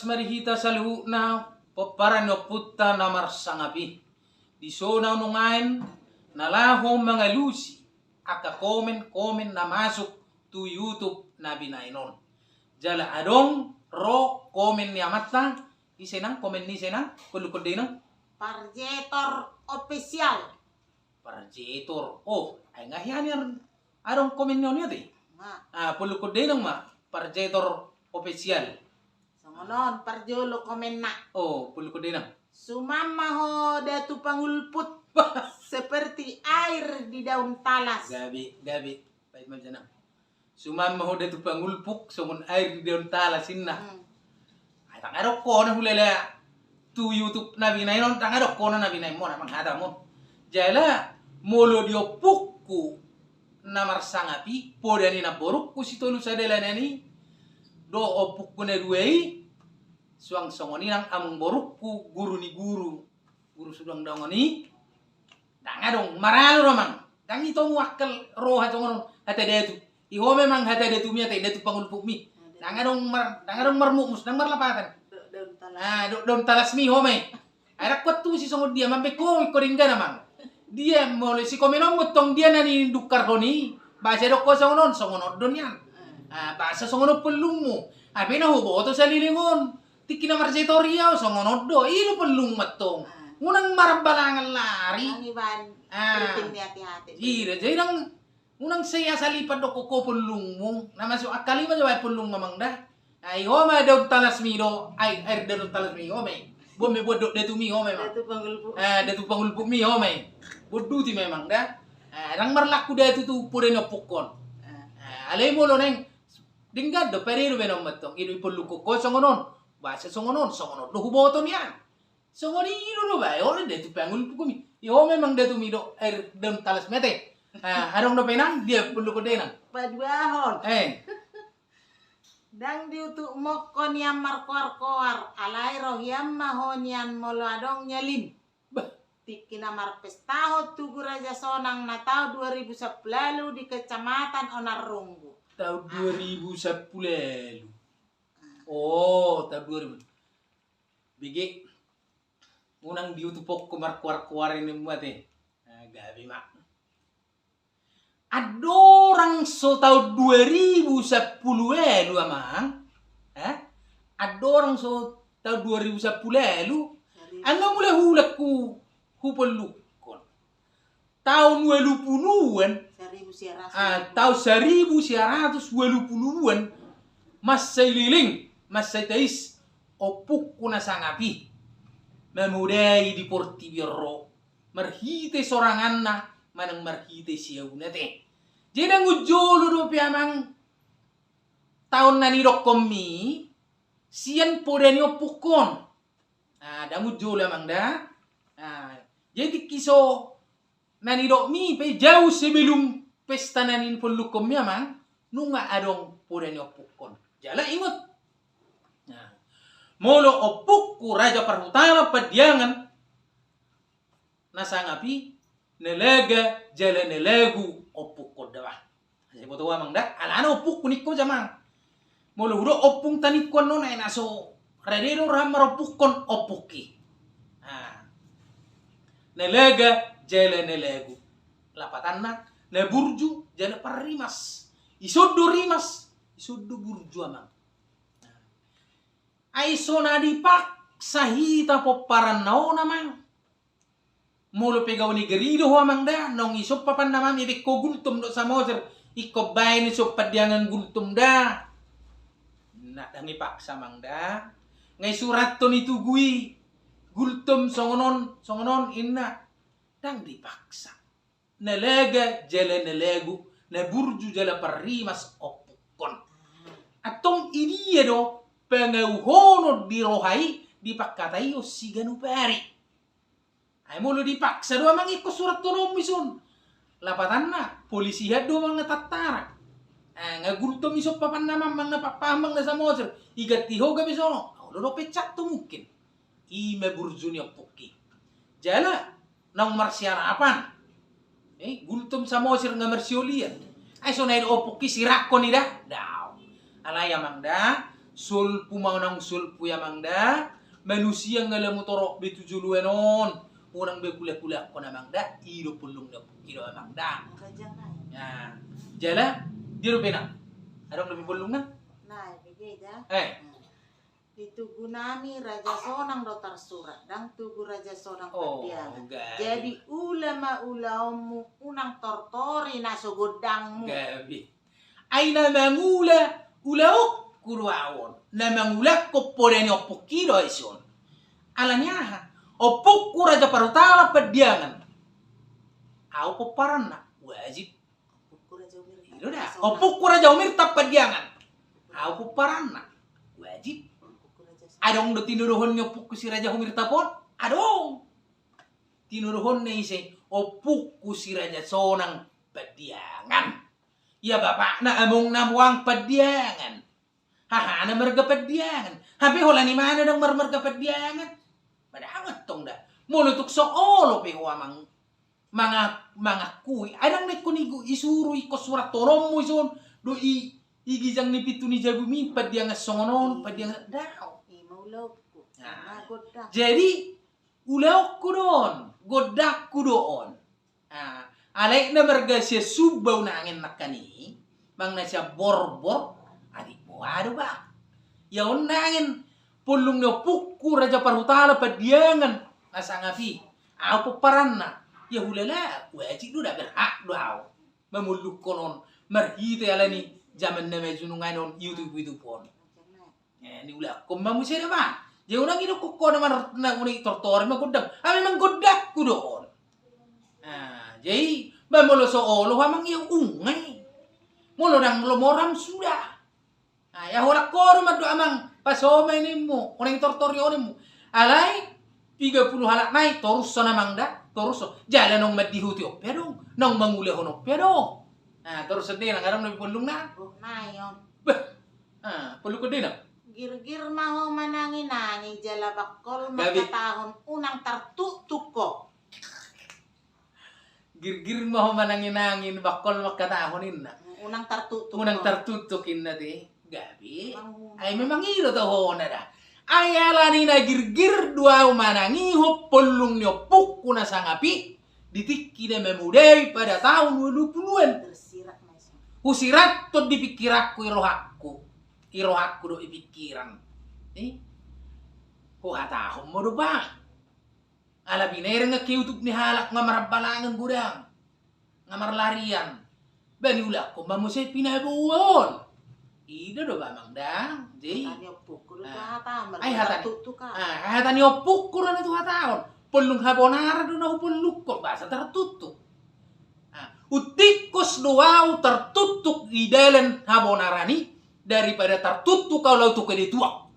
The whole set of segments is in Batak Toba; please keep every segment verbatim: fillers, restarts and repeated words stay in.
ma di hita saluhutna pomparan ni ompunta na marsangap i. Dison nuaeng na laho mangalusi angka komen-komen na masuk tu YouTube na binaen on. Jala adong ro komen ni amanta, ise nang komen ni ise nang, pollungkon da i nang. Parjetor Official. Parjetor. Oh, ai nga hian nian adong komen ni on i ate. Nga. Ah, pollungkon da i nang ma, Parjetor Official. Songon on parjolo komenna. Oh, pollungkon da i nang. Suman ma ho Datu Pangulput. Seperti air di daun talas. Gabe, gabe. Baik ma jana. Suman ma ho Datu Pangulput songon air di daun talas inna. Hmm. Ai ndang adong hona hulala tu YouTube na binaen on, ndang adong hona na binaen muna, amang, hatamu. Jala molo di ompungku na marsangap i, poda ni namborungku sitolu sadalanan i dohot ompungku na dua i, suang songon i nang amangborungku guru ni guru, guru suang dongan i. Ndang adong, maralo do, amang. Ndang ito muakkal roha songon on hata datu. I ho ma, amang, hata datumi ate, Datu Pangulputmi. Ndang adong mar-, ndang adong marmukmus, ndang marlapatan. Do-, daun talas. Ah, do-, daun talasmi ho ma i. Ai ndang huantusi songon dia, mambaen ho ingkon denggan, amang. Dia molo sikomenonmu tong dia na nidungkarhon i, boasa didok ho songon on, songon on do nian. Ah, boasa songon on pollungmu. Ai pe na huboto saleleng on. Tingki na marjetor i ahu, songon on do, i do pollungmu tong. Ah. Unang marambalangan lari. Ndang ibaen. Ah. Penting di hati-hati. Ira, jadi ndang, unang sai asal ipa didok ho pollungmu. Na masuk akal i ma jo baen pollungmu, amang, da. Ai ho ma daun talasmi do, ai, air daun talasmi ho ma i. Buat ma i, buat dok datumi ho ma i, amang. Datu Pangulput. Ah, Datu Pangulputmi ho ma i. Buat duti ma i, amang, da. Ah, ndang marlaku datu tu poda ni ompungkon. Ah. Ah, alai molo naeng denggan do, pede do baenon ma tong. I do ipollungkon ho songon on. Boasa songon on, songon on do huboto nian. Songon i do, do bae, olo, Datu Pangulputmi. I ho ma, amang, datumi do air daun talasmi ate. Ah, adong dope nang, dia pollungkon da i nang. Paduahon. Eh. Ndang diutukmon ho nian markoar-koar, alai ro hian ma ho nian molo adong nyalin. Bah. Tingki na marpesta ho Tugu Raja Sonang na taon dua ribu sampulu ualu di Kecamatan Onan Runggu. Taon dua ribu sampulu ualu. Ah. Oh, taon dua ribu. Bege, unang diutukmon ho markoar-koar i, ninmu ate. Ah, gabe ma. Andorang so taon dua ribu sampulu ualu, amang. Eh? Andorang so taon dua ribu sampulu ualu. Saribu. Ai nga mulai huulang hu, hupollungkon. Taon ualupuluan. Saribu sia ratus. Ah, taon saribu sia ratus ualupuluan. Mansai leleng, mansai tais ompungku na sangap i mamodai di portibi on ro. Marhite soranganna manang marhite siauna ate. Jadi ndang jolo dope, amang, taon na nidokhonmi sian poda ni ompungkon. Ah, ndang jolo, amang, da. Ah, jadi tingki so na nidokmi pe jauh sebelum pesta na nipollungkonmi, amang, nunga adong poda ni ompungkon. Jala ingot. Nah, molo ompungku Raja Parhutala Pandiangan na sangap i, Nalaga jala Nalagu ompungkon da, bah. Asa diboto ho, amang, da, alana ompungku ningku, amang. Molo hudok ompungta ningku annon, ai na so rade do roham marompungkon ompungki. Ah. Nalaga jala Nalagu. Lapatanna, na burju jala parrimas. Ison do rimas, ison do burju, amang. Ai so na dipaksa hita pomparanna on, amang. Molo pe gabe ni garido ho, amang, da, naung ison papan na mami, baen ho Gultom dohot Samosir, ingkon baen ison Pandiangan Gultom da. Nah, ndang dipaksa, amang, da. Nga isurathon i Tugu i, Gultom songon on, songon on, inna. Ndang dipaksa. Nalaga jala Nalagu, na burju jala parrimas ompungkon. Antong i dia do pangauhonon di roha i, dipangkataihon siganup ari. Ai molo dipaksa do, amang, ingkon surathononmu ison. Lapatanna, polisi hian do, amang, na tantara. Ah, nga Gultom ison papan na mami, amang, na pa-, amang, na Samosir. Iganti ho gabe songon on. Olo do, pecat do mungkin. I ma burju ni ompungki. Jala naung marsiarapan. Eh, Gultom Samosir nga marsiolian. Ai so na i do ompungki sirangkon i da. Daong. Alai, amang, da, Sulpu ma naung sulpu i amang da, manusia nga lamu torop be tu joloan on, unang be kulak-kulakkon amang da, i do pollung ni ompungki do amang da. Jala, dia do pena. Adong dope pollungna? Eh. Di tugu nami Raja Sonang do tarsurat, ndang tugu Raja Sonang Pandiangan. Jadi ula ma ulaonmu, unang tortori na so gondangmu. Ai na mangula ulaonku do au on, na mangulahon poda ni ompungki do au ison. Alani aha? Ompungku Raja Parhutala Pandiangan, au pomparanna, wajib. Ompungku Raja Humirtap Pandiangan, au pomparanna, wajib. Adong do tinodohon ni ompungku si Raja Humirtap on? Adong. Tinodohonna ise? Ompungku si Raja Sonang Pandiangan. Ia bapakna amongna muang Pandiangan. Hahana marga Pandiangan. Hape holan i ma na ndang marmarga Pandiangan? Padahal tong da. Molo tung so olo pe ho amang manga-, mangakui, ai ndang na ingkon igu-, isuru ingkon surathononmu ison do i, i ginjang ni pintu ni jabumi Pandiangan songon on, Pandiangan, daong. Jadi ulaonku do on, gondangku do on. Alai na marga sian Sumba unangen nangkin i, manang na sian Borbor, atik boha do ba. Ia unangen, pollung ni ompungku Raja Parhutala Pandiangan na sangap i, au pomparanna. Ia hulala, wajib do da, berhak do au mamollukkon on marhite alani jaman na maju nunga on, YouTube, YouTube on. Eh, niulahon ma muse da ba. Jadi unang idokkon ho na mar-, na unang tortori ma gondang. Ai memang gondangku do on. Jadi ba molo so olo ho amang ia unang i. Molo ndang lomo ram suda. Ia holan ho do mandok amang, paso ma i nimmu, unang tortori ho nimmu. Alai piga pulu halak nai, torushon amang da, torushon. Jala naung mandihuti on pe adong, naung mangulahon on pe adong. Torushon dena, adong na pollungna. Bah. Pollungkon dena. Girgir ma ho manangi-nangi jala bangkol mangkatahon unang tartuktuk ho. Girgir ma ho manangi-nangi bangkol mangkatahon inna. Unang tartuktuk. Unang tartuktuk inna te. Gabe. Ai memang i do tohona da. Ai alani na girgir do au manangihon pollung ni ompungku na sangap i di tingki na mamodai pada taon ualu puluan. Husirathon di pingkiranku, i rohangku. I rohangku do i pingkiran. Huhatahon ma do ba. Ala binereng ke YouTube ni halak nga marambalangan godang, nga marlarian. Ba niulahon ma muse pinaboa on. I do do ba amang da. Jadi hata ni ompungku do na tu hatahon. Pollung habonaran do na hupollungkon, boasa tartuktuk. Untikkos do au tartuktuk di dalan habonaran i daripada tartuktuk au laho tu kedetuan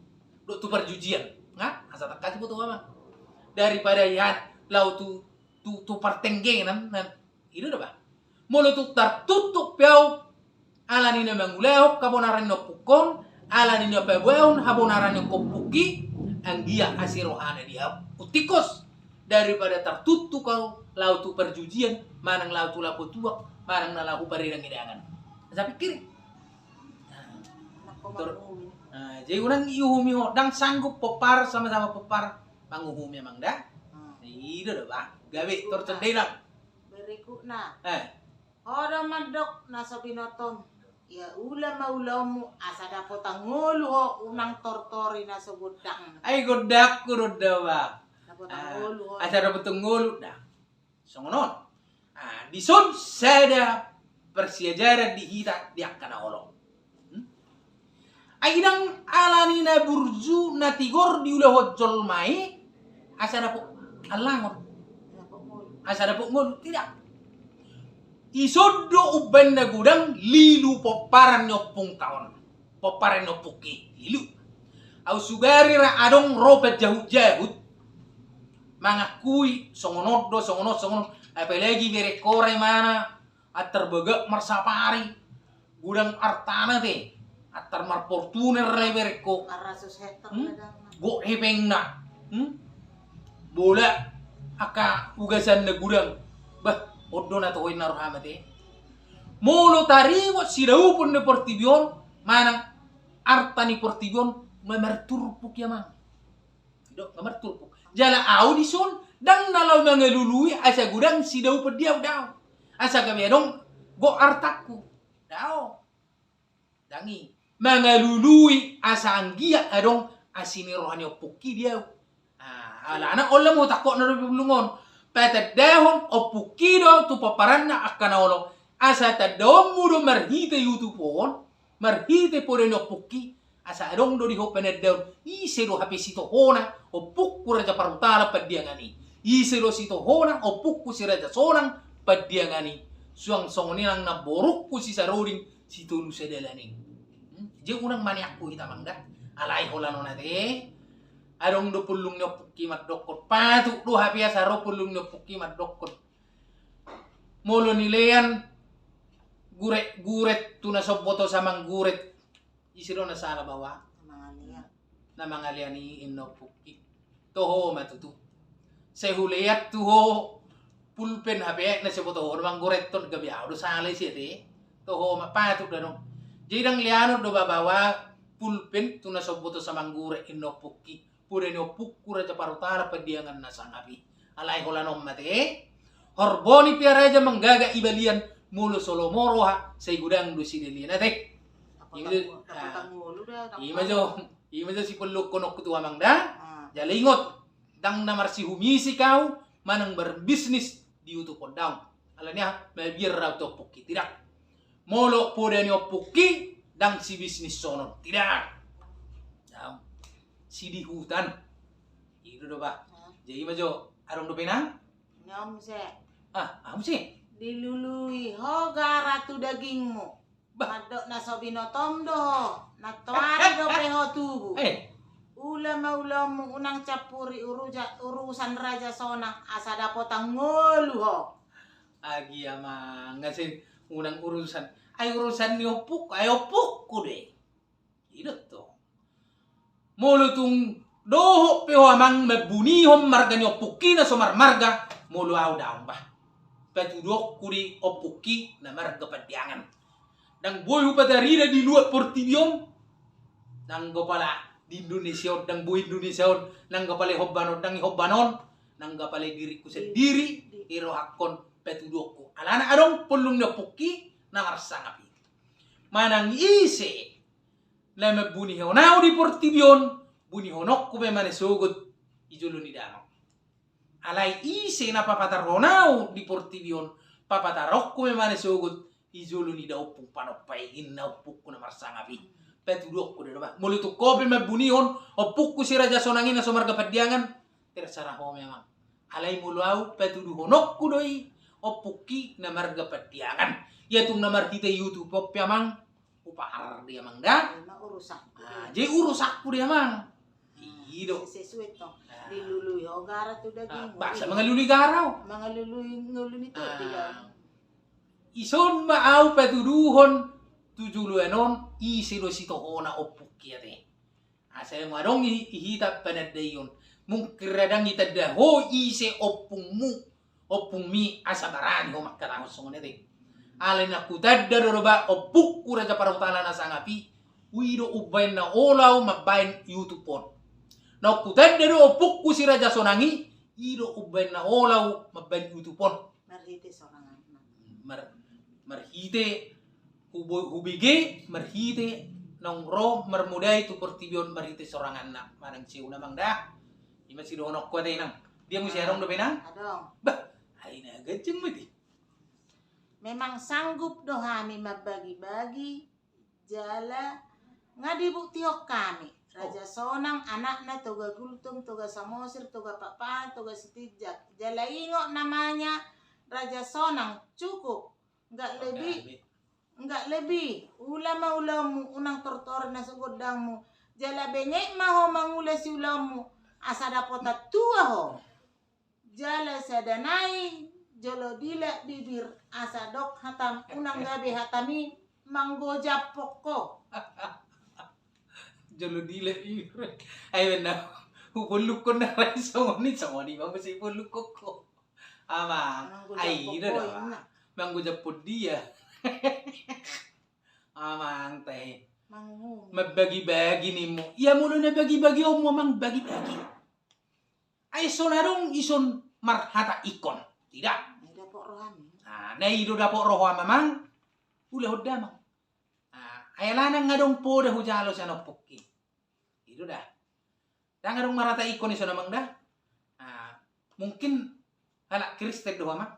dohot tu parjujian. Nga asa tangkas boto amang. Daripada ia laho tu, tu, tu partenggenan, i do da ba. Molo tung tartuktuk pe au alani na mangulahon habonaran ni ompungkon, alani na paboahon habonaran ni ompungki, anggiat asi rohana di au. Untikkos daripada tartuktuk au laho tu parjujian, manang laho tu lapo tuak, manang na laho paredangedangan. Asa pingkiri. Jadi unang iuhumi ho, ndang sanggup pomparan, sama-sama pomparan manguhumi amang da. I do da ba. Gabe, torushon dena. Berikutna. Ho do mandok na so binotom. Ia ula ma ulaonmu asa dapotan ngolu ho, unang tortori na so gondang. Ai gondangku do da ba. Asa dapotan ngolu da. Songon on. Dison sada parsiajaran di hita di angka na olo. Ai ndang alani na burju na tigor diulahon jolma i asa dapot allangon, asa dapot ngolu, tidak. Ison do umbahen na godang lilu pomparan ni ompungta on, pomparan ni ompungki, lilu. Au sugari ra adong ro panjahut-jahut mangakui songon on do, songon on, songon on. Apalagi berengku ra imana antar bagak marsapari, godang artana te, antar marfortuner ra i berengku. Gok hepengna. Bola angka ugasanna godang. Bah, on do na toho inna roham ate. Molo taringot sidaupon ni portibi on manang arta ni portibi on nga marturpuk i amang. Do, nga marturpuk. Jala au dison, ndang na laho mangalului asa godang sidaupan di au, daong. Asa gabe adong gok artangku. Daong. Ndang i. Mangalului asa anggiat adong asi ni roha ni ompungki di au. Ah, alana on laho mangkok na dope pulung on. Patandahon ompungki do tu pomparanna angka na olo. Asa tandaonmu do marhite YouTube on, marhite poda ni ompungki. Asa adong do di ho panandaon, ise do hape sitohona ompungku Raja Parhutala Pandiangan i. Ise do sitohona ompungku si Raja Sonang Pandiangan i. Suang songon i nang namborungku si Saroding, si Tolu Sadalan i. Hmm? Jadi unang maniakku hita amang da. Alai holan on ate, adong do pulung ni ompungki mandokkon. Patut do hape asa ro pulung ni ompungki mandokkon. Molo nilean guret-guret tu na somboto samangguret. Ise do na sala baoa? Na mangalean. Na mangalean i inna ompungki. Toho ma tutu. Sai hulean tu ho pulpen hape na sai boto ho manggureton, gabe au do sala isi ate. Toho ma, patut do adong. Jadi ndang leanon do baoa pulpen tu na somboto samangguret inna ompungki. Poda ni ompungku Raja Parhutala Pandiangan na sangap i. Alai holan on ma ate. Horbo ni pe raja manggaga i balian, molo so lomo roha sai godang do sidalian ate. Ima jo, ah, ima jo, ima jo sipallungkononku tu amang da. Ah. Jala ingot, ndang na marsihumisik au manang marbisnis di YouTube on, daong. Alani aha? Mabiar au tu ompungki, tidak. Molo poda ni ompungki ndang sibisnis sonon, tidak. Daong. Sidihutan. I do do bah. Hah? Jadi ima jo, adong dope nang? Nyom se. Ah, ahu se. Dilului ho gara tu dagingmu. Bah. Mandok na so binotom do ho, nantoari dope ho tubu. Eh. Ula ma ulaonmu, unang campuri uruja-, urusan Raja Sonang, asa dapotan ngolu ho. Agi amang, asa unang urusan. Ai urusan ni ompungku, ai ompungku do i. I do tong. Molo tung dohot pe ho amang mambunihon marga ni ompungki na so marmarga, molo au daong bah. Patuduhonku do i ompungki na marga Pandiangan. Ndang boi hupatarida di luat portibi on. Ndang gok pala di Indonesia on, ndang boi Indonesia on, ndang gok pala i hombar on, ndang i hombar on, ndang gok pala i diringku sandiri, i rohangkon patuduhonku. Alana adong pulung ni ompungki na marsangap i. Manang ise na mambunihon au di portibi on, bunihononku pe ma na sogot i jolo ni damang. Alai ise na papatarhon au di portibi on, papataronku pe ma na sogot i jolo ni daompung panompa i, inna ompungku na marsangap i. Patuduhonku do i bah. Molo tung ho pe mambunihon ompungku si Raja Sonang i na so marga Pandiangan, terserah ho memang. Alai molo au patuduhononku do i ompungki na marga Pandiangan. Ia tung na marhite YouTube on pe amang, hupaar do i amang da. Ima urusanku. Ah, jadi urusanku do i amang. I do. Sesuai tong. Ah. Dilului ho gara tu dagingmu. Ah, bah, asa mangalului gara au. Mangalului ngolu ni tondi. Ah. Ison ma au patuduhon tu joloan on, ise do sitohona ompungki ate. Asa ima adong i, i hita panandaion. Mungkin ra ndang itanda ho ise ompungmu, ompungmi, asa barani ho mangkatahon songon i ate. Alai na hutanda do bah ompungku Raja Parhutala na sangap i, i do umbahen na olo au mambahen YouTube on. Na hutanda do ompungku si Raja Sonang i, i do umbahen na olo au mambahen YouTube on. Marhite soranganna. Mar-, marhite hubo-, hubege, marhite naung ro marmodai tu portibi on marhite soranganna. Manang siuna amang da. Ima sidohononku ate inang. Dia muse adong dope nang? Adong. Bah, ai na ganjang ma di. Memang sanggup do hami mambagi-bagi jala nga dibuktihon hami. Oh. Raja Sonang, anakna Toga Gultom, Toga Samosir, Toga Pakpahan, Toga Sitinjak. Jala ingot namanya Raja Sonang, cukup. Nggak lebih, nggak lebih. Ula ma ulaonmu, unang tortor na so gondangmu. Jala benget ma ho mangula siulaonmu, asa dapotan tua ho. Jala sada nai jolo dilak bibir, asa dok hatam, unang gabe hatami manggojaphon ho. Jolo dilak bibir. Ai benda, hupollungkon na rai songon i, songon i ma muse hupollungkon ho. Amang, ai ida da. Manggojaphon dia. Amang, tahe. Mambagi-bagi nimmu. Ia molo na bagi-bagionmu, amang, bagi-bagi. Ai so na dong ison marhata ingkon. Tidak. Ai dapot roham. Nah, na i do dapot roham, amang. Ulahon damang. Nah, ai ala nang adong poda hujalo sian ompungki. I do da. Ndang adong marhata ingkon ison, amang, da. Nah, mungkin halak Kristen do ho, amang.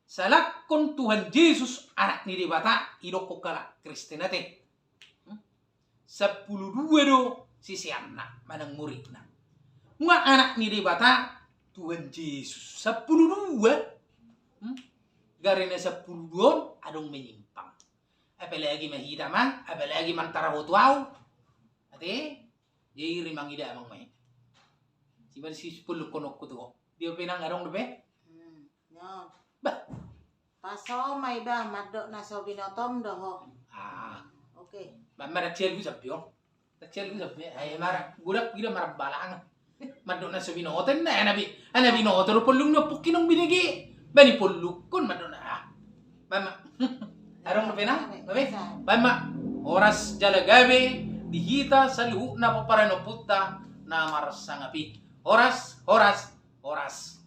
Salakkon Tuhan Jesus Anak ni Debata, idokkon halak Kristen ate. Hmm? Sampulu dua do siseanna manang muridna. Nunga Anak ni Debata, Tuhan Jesus. Sampulu dua. Hmm? Gari na sampulu dua on adong menyimpang. Apalagi ma hita, amang, apalagi ma antara ho tu au. Ate, jadi iri mangida, amang, ma i. Siman si puluk konokku tu ho. Dia pe nang adong dope? Hmm, nyo. Bah. Paso ma iba mandok na so binotom do ho. Ah. Oke. Ba mara ciel bisa pion. Kecil bisa be, ai mara, budak gila mara balang. Mandok na so binoto na, na bi, na binoto do pollung ni ompungki nunga binege. Bani pollukkon mandok na. Ah. Bama. Adong dope na, gabe. Bama. Horas jala gabe di hita saluhutna pomparan ni ompunta na marsangapi. Horas, horas, horas.